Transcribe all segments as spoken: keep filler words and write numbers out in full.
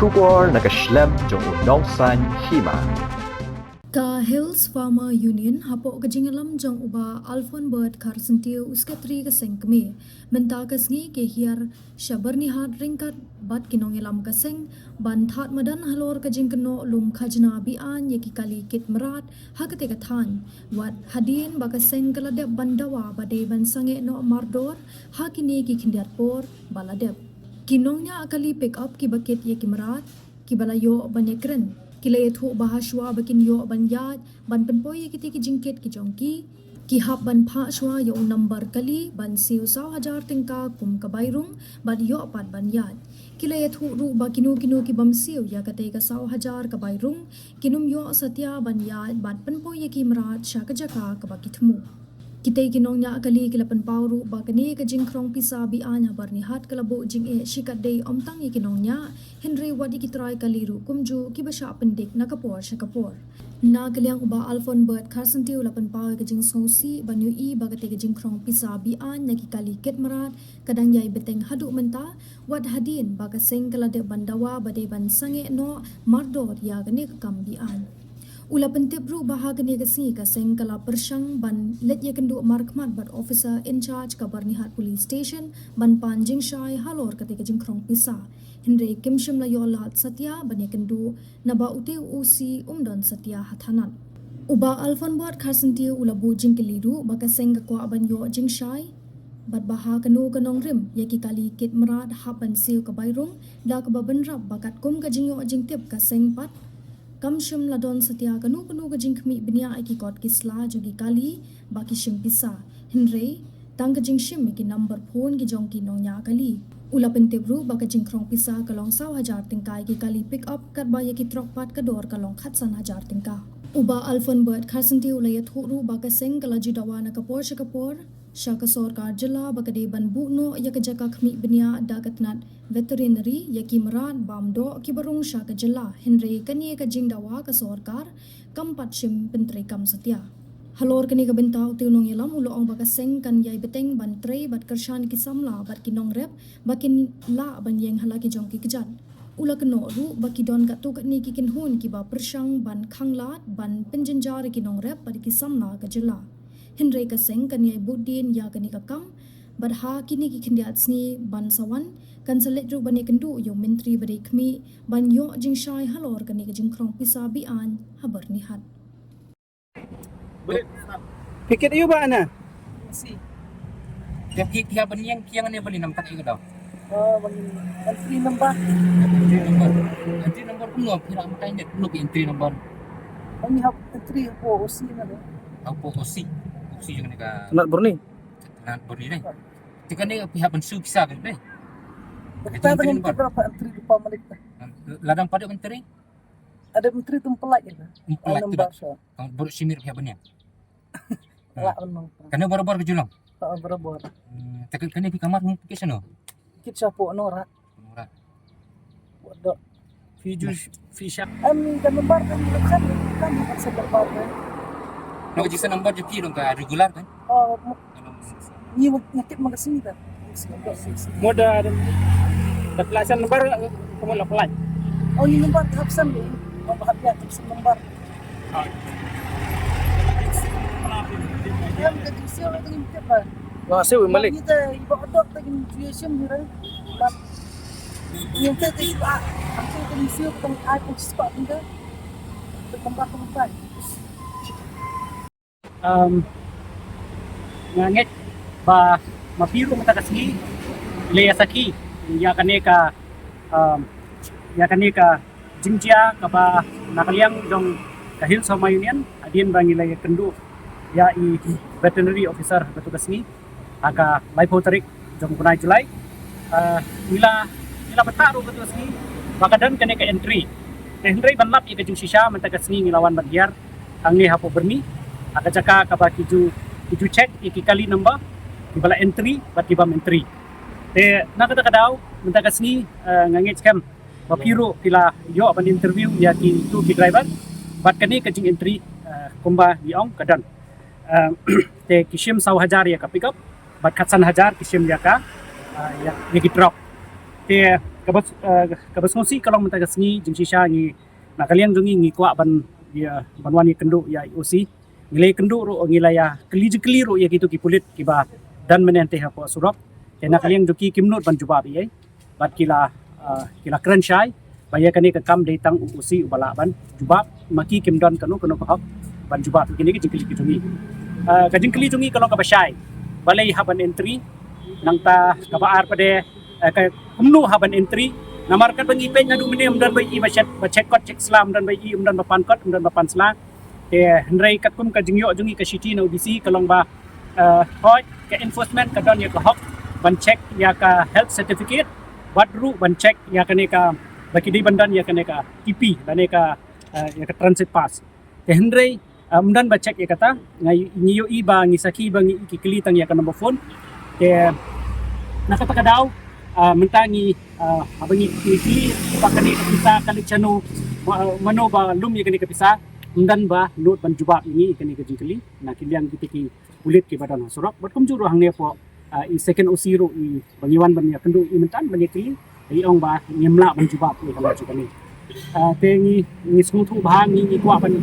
Khubor na ka shlem jong u nongsaiñ hima. Ka Hills Farmer Union hapoh ka jingïalam jong u Bah Alfonbert Kharsyntiew, u Secretary ka seng kmie, mynta ka sngi ki hiar sha Byrnihat ryngkat bad ki nongïalam ka seng ban thad madan halor ka jingkynnoh lum khajna be-aiñ ïa ki kali kit mrad ha katei ka thaiñ, wat hadien ba ka seng ka la dep ban dawa ba dei ban sangeh noh mardor ha kine ki khyndiat por ba la dep. Ki nongñiah kali pick up kiba kit ïa ki mrad kiba la ïoh ban ïakren, ki la ïathuh ba ha shuwa ba kin ïoh ban ïaid ban pynpoi ïa kitei ki jingkit ki jong ki, ki hap ban phah shuwa ïa u number kali ban siew saw hajar tyngka kum ka bai rung bad ïoh pat ban ïaid. Ki la ïathuh ruh ba kino kino ki bym siew ïa katei ka saw hajar ka bai rung kin ym ïoh satia ban ïaid bad pynpoi ïa ki mrad sha ka jaka kaba ki thmu. Kitei ki nongñiah kali ki la pynpaw ruh ba kane ka jingkhrong pisa be-aiñ ha Byrnihat ka la buh jingeh shikatdei ym tang ïa ki nongñiah, hynrei wat ïa ki trai kali ruh kumjuh kiba shah pyndik na ka por sha ka por. Na ka liang u Bah Alfonbert Kharsyntiew u la pynpaw ïa ka jingsngewsih ban ïohi ba katei ka jingkhrong pisa be-aiñ na ki kali kit mrad ka dang ïai bteng haduh mynta, wat hadien ba ka seng ka la dep ban dawa ba dei ban sangeh noh mardor ïa kane ka kam be-aiñ. U la pyntip ruh ba ha kane ka sngi ka seng ka la pyrshang ban leit ïakynduh markhmat bad officer in charge ka Byrnihat Police Station ban pan jingshai halor katei ka jingkhrong pisa, hynrei kim shym la ïoh lad satia ban ïakynduh naba utei u O C um don satia ha thanat. U Bah Alfonbert Kharsyntiew u la buh jingkylli ruh ba ka seng ka kwah ban ïoh jingshai bad ba ha kano ka nongrim ïa ki kali kit mrad hap ban siew ka bai rung da kaba bynrap ba katkum ka jingïoh jingtip ka seng pat kam shym la don satia kano kano ka jingkhmih bniah ïa ki kot ki sla jong ki kali ba ki shim pisa, hynrei tang ka jingshim ïa ki number phone ki jong ki nongñiah kali. U la pyntip ruh ba ka jingkhrong pisa ka long saw hajar tyngka ïa ki kali pick up, katba ïa ki trok pat ka dor ka long khatsan hajar tyngka. U Bah Alfonbert Kharsyntiew u la ïathuh ruh ba ka seng ka la ju dawa na ka por sha ka por sha ka sorkar jylla ba ka dei ban buh noh ïa ka jaka khmih bniah da ka tnat veterinary ïa ki mrad bam doh kiba rung sha ka jylla, hynrei kane ka jingdawa ka sorkar kam pat shim pyntreikam satia. Halor kane ka bynta utei u nongïalam u la ong ba ka seng kan ïai bteng ban trei bad kyrshan ki samla bad ki nongrep ba kin lah ban ïeng ha la ki jong ki kjat. U la kynnoh ruh ba ki don katto katne ki kynhun kiba pyrshang ban khanglad ban pynjynjar ïa ki nongrep bad ki samla ka jylla. Hynrei ka seng kan ïai bud dien ïa kane ka kam bad ha kine ki khyndiat sngi ban sa wan kan sa leit ruh ban ïakynduh ïa u Myntri ba dei khmih ban ïoh jingshai halor kane ka jingkhrong pisa be-aiñ ha Byrnihat. Phi kit aiu ba na? Si. Phi, phi, phi hap ban ïeng, phi ïeng ne balei, namar ïa ka dei. Oh, ban entry number. Entry number. Entry number kumno, phi lah makai ne kumno phi entry number. Kami hap entry hapoh O C na dei. Hapoh O C. O C jong kane ka. Tnat Byrni. Tnat Byrni dei. Te kane phi hap ban siew pisa dei. Kita dengan kita berapa entry lupa malik dah. Lada ym pat dei entry? Ada menteri tu empelait je lah. Empelait tu dah. Tang buruk simir phi hap ban ïeng. Lah, hmm. Kane barabor ka Geelong? Ha, barabor. Hmm, te kane phi kamar hung phi kit shano? Kit shapoh Nora. Nora. Waduh. Phi ju, phi sha. Em, ka number kan, kan, kan, kan, kan, kan, kan. Nang jingsan number jong phi dong ka regular kan? Oh, ngi ngi kit ma ka sngi ta. Mo da da pla san number, ko mo la pla. Oh, ngi number hap san ni. Mo ba hap ïa hap san number. Em ka jingsiu la ka jingkit ba. Wa siu malik. Ngi ta i ba odok ta jingsiu ni ra. Ba ngi ta ta i ba. Am ta jingsiu ta ai pun spa ta. Ta number ta number. Um, nga ngeit ba ma phi ruh mynta ka sngi le ïa sakhi ïa kane ka, um, ïa kane ka jingjia kaba na ka liang jong ka Hills Farmer Union hadien ba ngi la ïakynduh ïa i veterinary officer ha katu ka sngi ha ka laiphew tarik jong u bnai July. Ah, ngi la, ngi la pynthah ruh katu ka sngi ba ka don kane ka entry. Te hynrei ban lap ïa ka jingshisha mynta ka sngi ngi la wan ban hiar hangne hapoh Byrni ha ka jaka kaba ki ju, ki ju check ïa ki kali number kiba la entry bad ki bym entry. Te na kata ka daw mynta ka sngi, eh, nga ngeit skhem ba phi ruh phi la ïoh ban interview ïa kitu ki driver bad kane ka jing entry, eh, kumba ngi ong ka don. Eh, te ki shim saw hajar ïa ka pickup bad khatsan hajar ki shim ïa ka, eh, ïa, ïa ki truck. Te Kaba, eh, kaba sngewsih ka long mynta ka sngi jingshisha ngi na ka liang jong ngi ngi kwah ban, ïa, ban wan ïakynduh ïa i O C. Ngi la ïakynduh ruh, ngi la ïakylli jingkylli ruh ïa kito ki pulit kiba don mynne hangtei hapoh surok. Te na ka liang jong ki kim nud ban jubab ei ei. Bad ki la, eh, ki la kren shai ba ïa kane ka kam dei tang u O C uba lah ban jubab, ma ki kim don kano kano ka hok ban jubab ïa kine ki jingkylli ki jong ngi. Eh, ka jingkylli jong ngi ka long kaba shai, balei hap ban entry, nangta kaba ar pat de, eh, ka kumno hap ban entry. Namar katba ngi peit naduh mynne ym don ba i ba check, ba check kot check sla, ym don ba i, ym don ba pan kot, ym don ba pan sla. Te hynrei katkum ka jingïoh jong ngi ka shithi na U D C ka long ba, eh, hooid ka enforcement ka don ïa ka hok ban check ïa ka health certificate, bad ruh ban check ïa kane ka, ba ki dei ban don ïa kane ka T P lane ka, eh, ïa ka transit pass. Te hynrei, eh, ym don ba check ïa kata, nga, ngi ïohi ba ngi sakhi ba ngi, ki kylli tang ïa ka number phone. Te na kata ka daw, eh, mynta ngi, eh, haba ngi, ngi kylli ba kane ka pisa ka leit shano, ma-, mano ba lum ïa kane ka pisa, ym don ba nud ban jubab ïa ngi ïa kane ka jingkylli na ki liang kito ki pulit kiba don ha surok. Bad kumjuh ruh hangne hapoh, ah, i second O C ruh iba ngi wan ban ïakynduh i mynta ban ïakylli, i ong ba ngim lah ban jubab ïa kane ka jingkylli. Ah, te ngi, ngi sngewthuh bha, ngi, ngi kwah ban,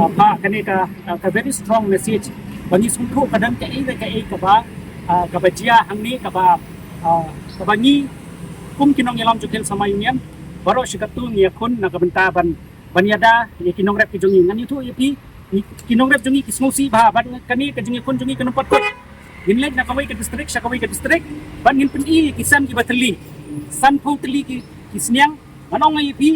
ah, phah kane ka, ah, ka very strong message ba ngi sngewthuh ka don kaei kaei kaba, ah, kaba jia hangne kaba, ah, kaba ngi kum ki nongïalam jong ka Hill's Hawmai Union baroh shi katto ngi ïakhun na ka bynta ban, ban ïada ïa ki nongrep ki jong ngi. Ngan ïathuh ïa phi, ki nongrep jong ngi ki sngewsih bha, bad kane ka jingïakhun jong ngi kan ym pat kut. Ngin leit na kawei ka district sha kawei ka district, bad ngin pyni ïa ki sem kiba thylli, sanphew tylli ki, ki sniang. Ngan ong ïa phi,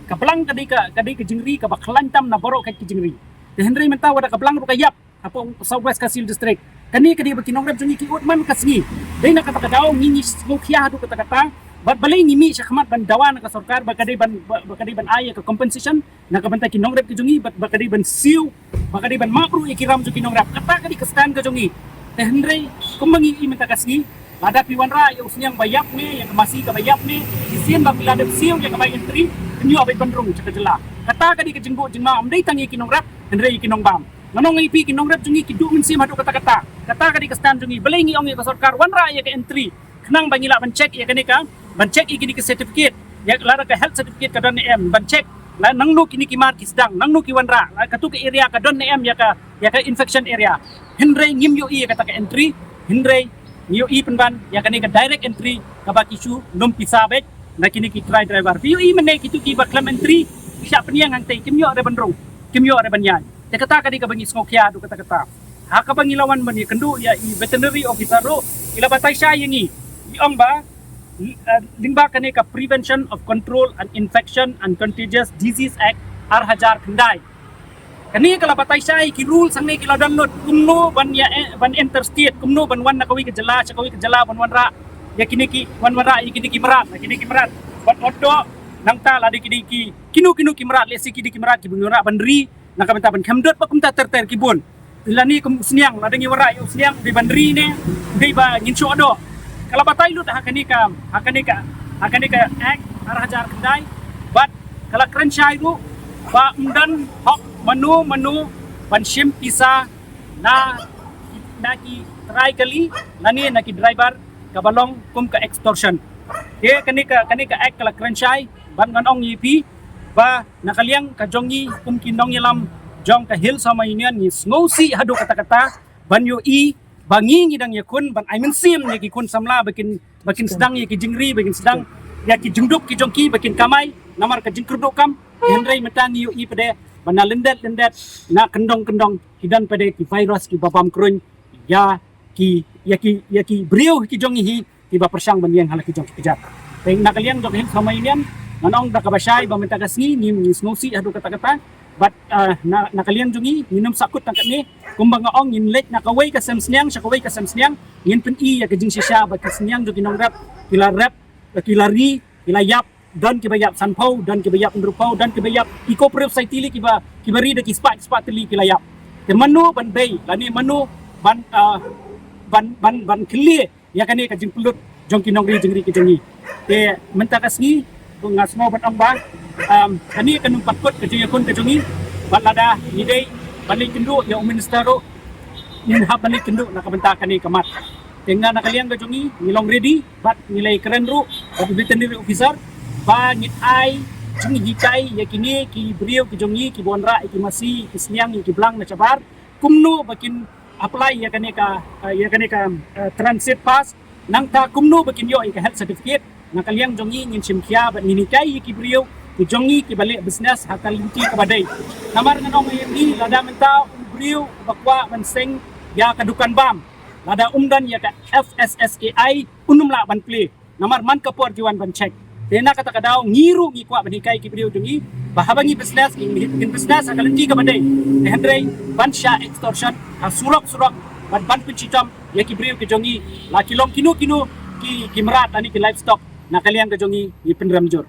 ka blang ka dei ka, ka dei ka jingri kaba khlaiñ tam na baroh ka ki jingri. Te hynrei mynta wat la ka blang ruh ka ïap hapoh South West Khasi Hills District. Kane ka dei ba ki nongrep jong ngi ki ud man ka sngi. Dei na kata ka daw ngi, ngi sngewkhia haduh katta katta. Bad balei ngi mih shakhmat ban dawa na ka sorkar ba ka dei ban, ba, ba ka dei ban ai ïa ka compensation na ka bynta ki nongrep ki jong ngi, bad ba ka dei ban siew, ba ka dei ban map ruh ïa ki ram jong ki nongrep. Kata ka dei ka stand ka jong ngi. Te hynrei kumba ngi i mynta ka sngi, lada phi wanrah ïa u sniang ba ïap ne, ïa ka masi kaba ïap ne, shisien ba phi la dep siew ïa ka bai entry, phin ïoh beit ban rung sha ka jylla. Kata ka dei ka jingbuh jingmap, ym dei tang ïa ki nongrep, hynrei ïa ki nongbam. Ngan ong ïa phi, ki nongrep jong ngi ki duh mynsiem haduh katta katta. Kata ka dei ka stand jong ngi. Balei ngi ong ïa ka sorkar wanrah ïa ka entry, khnang ba ngi lah ban check ïa kane ka, ban check ïa kine ki certificate, ïa lada ka health certificate ka don ne em, ban check la nangno kine ki mar ki sdang, nangno ki wanrah, la katu ka area ka don ne em ïa ka, ïa ka infection area. Hynrei ngim ïohi ïa kata ka entry, hynrei ngi ïohi pynban ïa kane ka direct entry kaba ki shu lum pisa beit na kine ki trai driver. Phi ïohi mynne kito kiba khlem entry, ki shah pynïeng hangtei, kim ïoh re ban rung, kim ïoh re ban ïaid. Te kata ka dei kaba ngi sngewkhia haduh katta katta. Ha kaba ngi la wan ban ïakynduh ïa i veterinary officer ruh, i la batai shai ïa ngi, i ong ba, eh, lyngba kane ka Prevention of Control and Infection and Contagious Disease Act ar hajar khyndai. Kane ka la batai shai, ki rules hangne ki la don lut, kumno ban ïa, eh, ban enter state, kumno ban wan na kawei ka jylla sha kawei ka jylla ban wanrah ïa kine ki, wan wanrah ïa kine ki mrad, na kine ki mrad, ban ot doh, nangta lada kine ki, kino kino ki mrad, lehse kine ki mrad kiba ngi wanrah ban ri na ka bynta ban khem dud, ba kumta ter ter ki bun. Lane kum u sniang, lada ngi wanrah ïa u sniang, dei ban ri ne, dei ba ngin shu ot doh. Ka la batai lut ha kane ka, ha kane ka, ha kane ka act ar hajar khyndai, bad ka la kren shai ruh ba ym don hok mano mano ban shim pisa na, na ki trai kali lane na ki driver, kaba long kum ka extortion. Te kane ka, kane ka act ka la kren shai, bad ngan ong ïa phi ba na ka liang ka jong ngi kum ki nongïalam jong ka Hill's Hawmai Union ngi sngewsih haduh katta katta ban ïohi ba ngi ngi dang ïakhun ban ai mynsiem ïa ki khun samla ba kin, ba kin sdang ïa ki jingri, ba kin sdang ïa ki jingduk ki jong ki, ba kin kamai namar ka jingkyrduh kam. Hynrei mynta ngi ïohi pat de ba na lyndet lyndet, na kyndong kyndong, ki don pat de ki virus kiba bam kruiñ ïa ki, ïa ki, ïa ki briew ki jong ngi hi, kiba pyrshang ban ïeng ha la ki jong ki kjat. Te na ka liang jong ka Hill's Hawmai Union, ngan ong da kaba shai ba mynta ka sngi ngi, ngi sngewsih haduh katta katta. Bad, eh, na, na ka liang jong ngi, ngin ym sahkut tang katne. Kumba nga ong, ngin leit na kawei ka sem sniang sha kawei ka sem sniang, ngin pyni ïa ka jingshisha ba ki sniang jong ki nongrep ki la rep, ki la ri, ki la ïap, don kiba ïap sanphew, don kiba ïap hynriewphew, don kiba ïap, ki cooperative society lei kiba, kiba ri da ki spah, ki spah tylli ki la ïap. Te mano ban bei lane mano ban, ah, ban, ban, ban khleh ïa kane ka jingpynlut jong ki nongri jingri ki jong ngi. Te mynta ka sngi nga sngew ban ong ba, um, kane kan ym pat kut ka jingïakhun ka jong ngi. Bad lada ngi dei ban leit kynduh ïa u minister ruh, ngin hap ban leit kynduh na ka bynta kane ka mat. Te nga na ka liang ka jong ngi, ngi long ready, bad ngi la ïakren ruh bad u veterinary officer, ba ngin ai jinghikai ïa kine ki briew ki jong ngi kiba wanrah ïa ki masi, ïa ki sniang, ïa ki blang na shabar, kumno ba kin apply ïa kane ka, eh, ïa kane ka, eh, transit pass, nangta kumno ba kin ïoh ïa ka health certificate. Na ka liang jong ngi ngin shim khia bad ngin hikai ïa ki briew ki jong ngi kiba leh business ha ka lynti kaba dei. Namar ngan ong ïa phi, lada mynta u briew uba kwah ban seng ïa ka dukan bam, lada um don ïa ka F S S A I, un ym lah ban plie. Namar man ka por ju wan ban check. Te na kata ka daw ngi ruh ngi kwah ban hikai ki briew jong ngi ba haba ngi business, ngi, ngi business ha ka lynti kaba dei. Te hynrei ban shah extortion ha surok surok, ban, ban pynshitom ïa ki briew ki jong ngi, la ki long kino kino ki, ki mrad lane ki livestock, na ka liang ka jong ngi ngi pynrem jur.